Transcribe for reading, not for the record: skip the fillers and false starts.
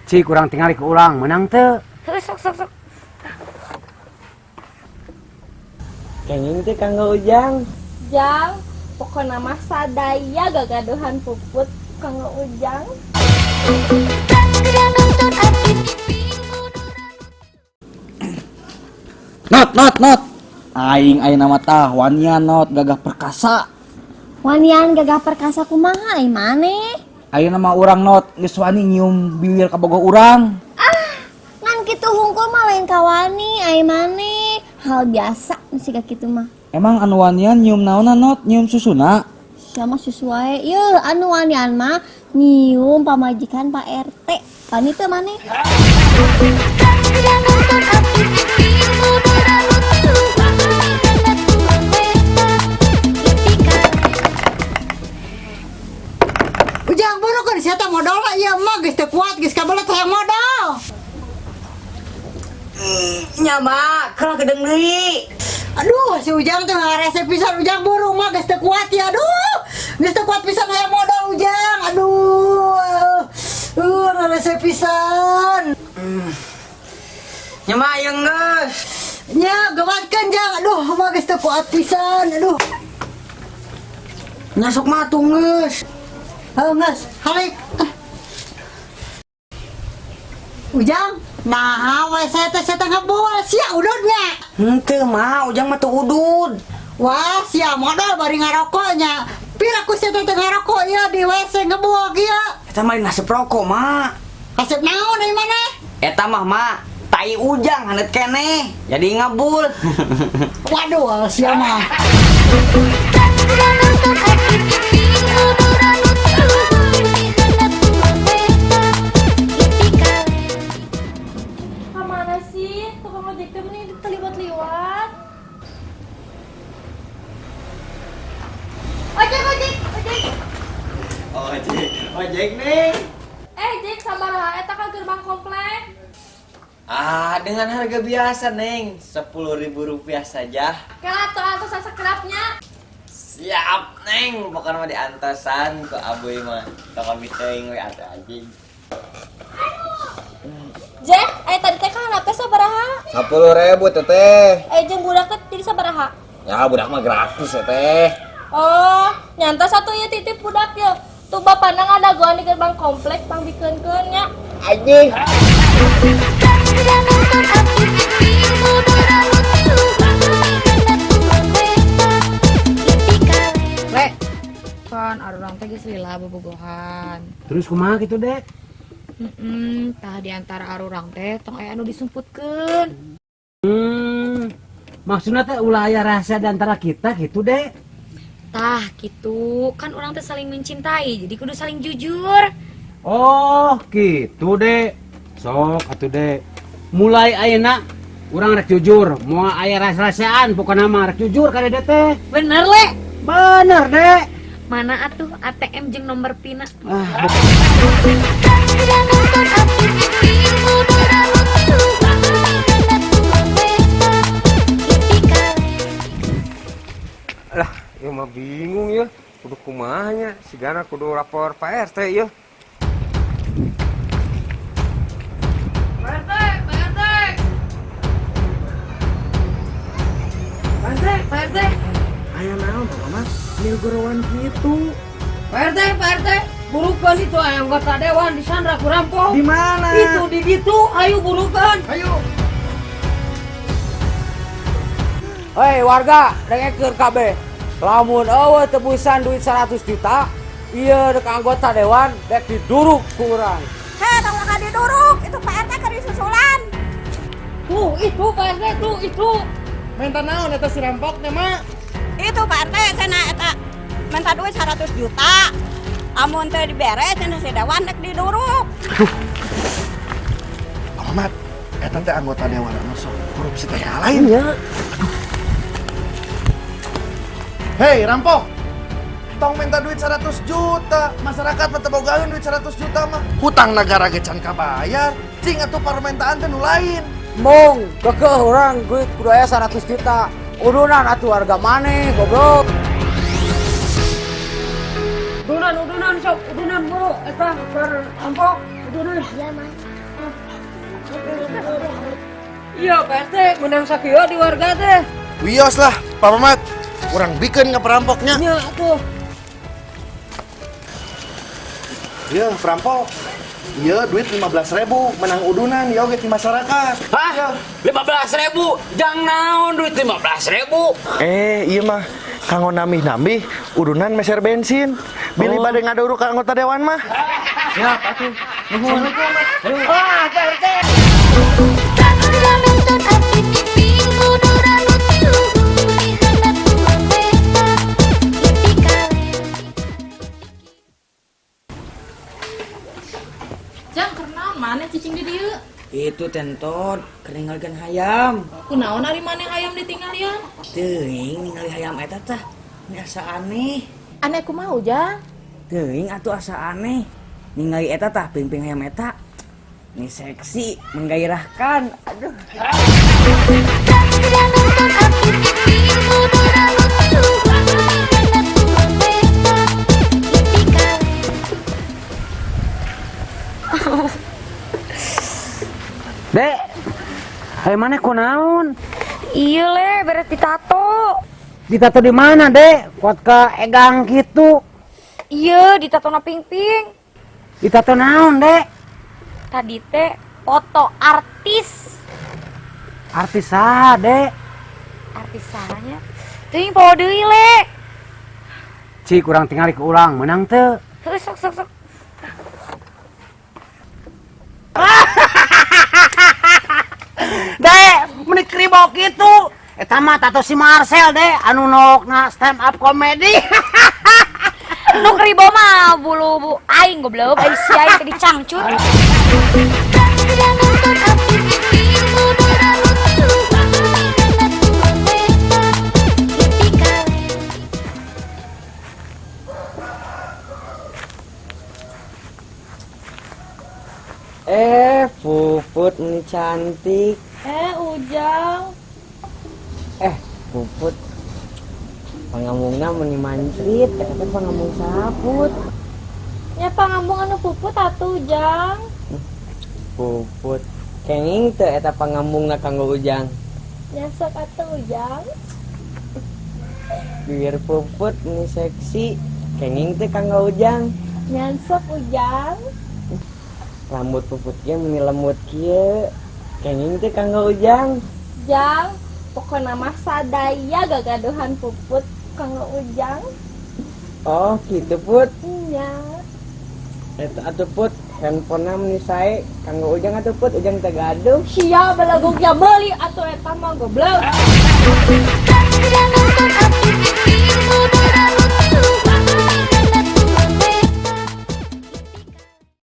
Cik, urang tingali ke urang menang teu. Heuh, sok sok sok. Kenging teh kanggo Ujang. Jang, pokokna mah sadaya gagaduhan Puput kanggo Ujang. Not, not, not. Aing aing nama tah wanian, Not, gagah perkasa. Wanian gagah perkasa kumaha ai maneh? Ayeuna mah urang, Not, geus wani nyium bibir kabogoh urang. Ah, ngan kitu hungkul mah lain kawani ai maneh. Hal biasa siga kitu mah. Emang anu wanian nyium naonna, Not? Nyium susuna? Sia mah susu wae. Yeuh, anu wanian mah nyium pamajikan Pak RT. Wani teu maneh? Ujang burukeun sia teh modal ieu mah geus teu kuat geus kabelet hayang modal. Nya mah kalah gedeng deui. Aduh, si Ujang teh ngarese pisan. Ujang buru mah geus teu kuat ya. Aduh, geus teu kuat pisan hayang modal Ujang. Aduh. Ngarese pisan. Nya mah ieu geus. Nya gewatkeun Jang. Aduh, mah geus teu kuat pisan. Aduh. Nya sok mah atuh geus. Heuh geus, halik. Ujang, nah we saya teh ngebul sia udud nya. Henteu mah, Ujang mah teu udud. Wah, sia modal bari ngarokok nya. Pira ku sia teh ngarokok ya di WC ngebul kieu. Eta mah nasib rokok mah. Kasep naon ai maneh? Eta mah mak, tai Ujang haneut keneh, jadi ngebul. Waduh, sia mah. Kamana sih? Tukang ojek teh meni terliwat-liwat. Ojek, ojek, ojek. Ojek, ojek nih. Eh, Jek, sabaraha eta ka gerbang komplek? Ah, dengan harga biasa, Neng. Rp10.000 saja. Kela atuh antosan sekerapnya. Siap, Neng. Pokoknya mah diantosan ku abuy mah. Tong teuing we atuh anjing. Jack, tadi teh ka handap teh sabaraha? 10.000, Teteh. Jeung budak teh jadi sabaraha? Ya, budak mah gratis ya, Teh. Oh, nyantos atuh ieu titip budak ye. Tuh bapana ngadagoan di gerbang komplek pangbikenkeun nya. Anjing. Le, kan arurang teh geus lila bobogohan. Terus kumaha kitu, Dek? Tah di antara arurang teh tong aya anu disumputkeun. Maksudna teh ulah aya rahasia di antara kita gitu, Dek? Tah gitu, kan urang teh saling mencintai, jadi kudu saling jujur. Oh, gitu, Dek. Sok atuh, Dek. Mulai ayeuna urang rek jujur, moal aya rahasia-rahasiaan pokona mah rek jujur ka Dede teh. Bener, Le? Bener, Dek. Mana atuh ATM jeung nomor PIN-na? Ah, Lah, ieu mah bingung ya. Kudu kumaha nya, sigana kudu lapor Pak RT ya. Pak RT, Pak RT. Pak RT, Pak RT. Aya naon Bapak mah? Nilgorowan kitu. Pak RT, Pak RT, burukan itu anggota dewan disandra ku rampok. Di mana? Itu di ditu, ayo burukan. Ayo. Hei warga, dengekeun kabeh. Lamun eueuh tebusan duit 100 juta, ieu dek anggota dewan dek diduruk ku urang. Heh, tong maka diduruk, itu Pak RT keur disusulan. Tuh, itu Pak RT, tuh itu. Minta naon eta si rampok teh, Mak? Itu Pak RT cenah eta minta duit 100 juta. Amun teu dibere cenah si dewan dek diduruk. Aduh. Pak Mamat, eta teh anggota dewan anu sok korupsi teh lain. Iya. Aduh. Hei, rampok. Tong minta duit 100 juta, masyarakat mah teu bogaeun duit 100 juta mah. Hutang negara ge can kabayar, cing atuh permintaan teh nu lain. Mong, kekeh urang duit kudu aya 100 juta. Udunan atuh warga maneh, goblok. Udunan, udunan sok, udunan buru eta keur rampok, udunan. Iya, Mas. Iya, Pak RT, menang sakieu di warga teh. Wios lah, Pak Mamat. Urang bikeun ka perampoknya. Nya atuh. Iya, perampok. Iya, duit 15.000 menang udunan ya oge di masyarakat. Hah? 15.000? Jang naon duit 15.000? Iya mah kanggo nambih-nambih udunan meser bensin. Bilih bade ngaduruk ka anggota dewan mah. Siap atuh. Nuhun. Ah, Pak RT. Jang, karena mana cicing di dieu? Itu tentot, keringgalkeun hayam. Kunaon ari maneh hayam ditinggalian? Teuing ningali hayam eta tah, ini asa aneh. Aneh kumaha Ujang? Teuing atuh asa aneh. Ningali eta tah pingping hayam eta. Ini seksi, menggairahkan. Aduh. Dek, ayo mana kunaon? Iya le, beres ditato. Ditato di mana, Dek? Kuat ke egang gitu. Iya, ditato na ping-ping. Ditato naon, Dek? Tadi teh foto artis. Artis saha, Dek? Artis sahanya. Teuing poho deui le. Cik, kurang tingali ke urang, menang teu. Heuh, sok sok sok. Dek, meni kribo kitu. Eta mah tato si Marcel, Dek, anu nokna stand up comedy. Nu kribo mah bulu bu aing goblok, aing si aing teh dicangcut. Puput ini cantik. Ujang. Puput. Pangambungna meni mancrit, eta teh pangambung saput. Nya pangambung anu Puput atuh, Ujang. Puput. Kenging teu eta pangambungna kanggo Ujang. Nya sok atuh, Ujang. Bibir Puput meni seksi, kenging teu kanggo Ujang. Nya sok Ujang. Rambut Puput ge meni lembut kieu. Kenging teu kanggo Ujang. Jang, pokona mah sadaya gagaduhan Puput kanggo Ujang. Oh, gitu Put. Nya. Eta atuh Put, handphonena meni sae kanggo Ujang atuh Put, Ujang teu gaduh. Sia belaguk ya meuli atuh eta mah goblok.